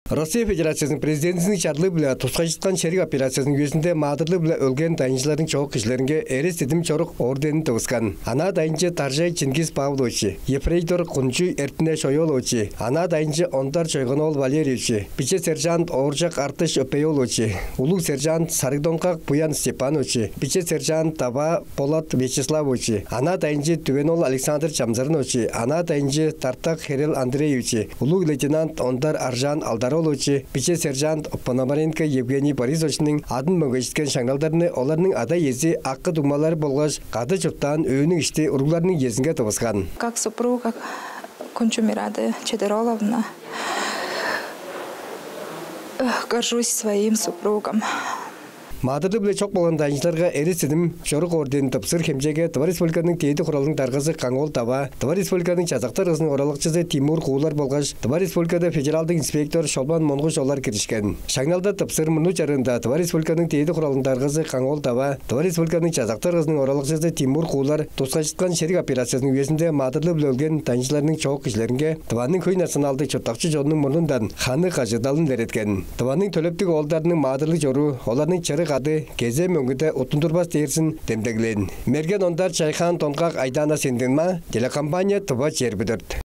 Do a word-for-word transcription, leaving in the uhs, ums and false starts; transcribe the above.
Россия Федерациязының Президентизиниң чарлыы-биле тускайжыткан шериг операциязының үезинде маадырлыг-биле өлген дайынчыларның чоок кижилеринге Эрес-дидим чорук орденин тывыскан. Анаа дайынчы Даржай Чингиз Павлович, ефрейтор Кунчуй Эртине Шойолович, анаа дайынчы Ондар Чойган-оол Валерьевич, биче сержант Ооржак Артыш Өпей-оолович, улуг сержант Сарыг-Донгак Буян Степанович, биче сержант Даваа Болат Вячеславович, анаа дайынчы Түвен-оол Александр Чамзырынович, анаа дайынчы Тартак Херел Андреевич, улуг лейтенант Ондар Аржаан Алдар-оолович, биче сержант Пономаренко Евгений Борисовичиниң адын мөңгежиткен шаңналдарны оларның ада-иези, акы-дуңмалары болгаш кады чурттаан өөнүң ишти уругларының иезинге тывыскан. Как супруга Кунчу Мирады Чедероловна, горжусь своим супругом. Маадырлыг-биле чок болган дайынчыларга Эрес-дидим чорук орденин тыпсыр хемчегге Тыва Республиканың Дээди Хуралының даргазы Каң-оол Даваа, Тыва Республиканың Чазактар кызының оралакчызы Тимур Куулар болгаш Тыва Республикада федералдыг инспектор Шолбан Монгуш олар киришкен. Шаңналда тыпсыр мурнуу чарыында Тыва Республиканың Дээди Хуралының даргазы Каң-оол Даваа, Тыва Республиканың Чазактар кызының оралакчызы Тимур Куулар тускайжыткан шериг операциязының үезинде маадырлыг-биле өлген дайынчыларның чоок кижилеринге Тываның хөй националдыг чурттакчы чонунуң мурнундан ханы-кажыыдалын илереткен. Тываның төлептиг оолдарының маадырлыг чоруу, оларның чырык ады кезээ мөңгүде уттундурбас дээрзин демдеглээн. Мерген Ондар, Чайхаан Донгак, Айдаана Сендинмаа, телекомпания «Тыва чээрби дөрт».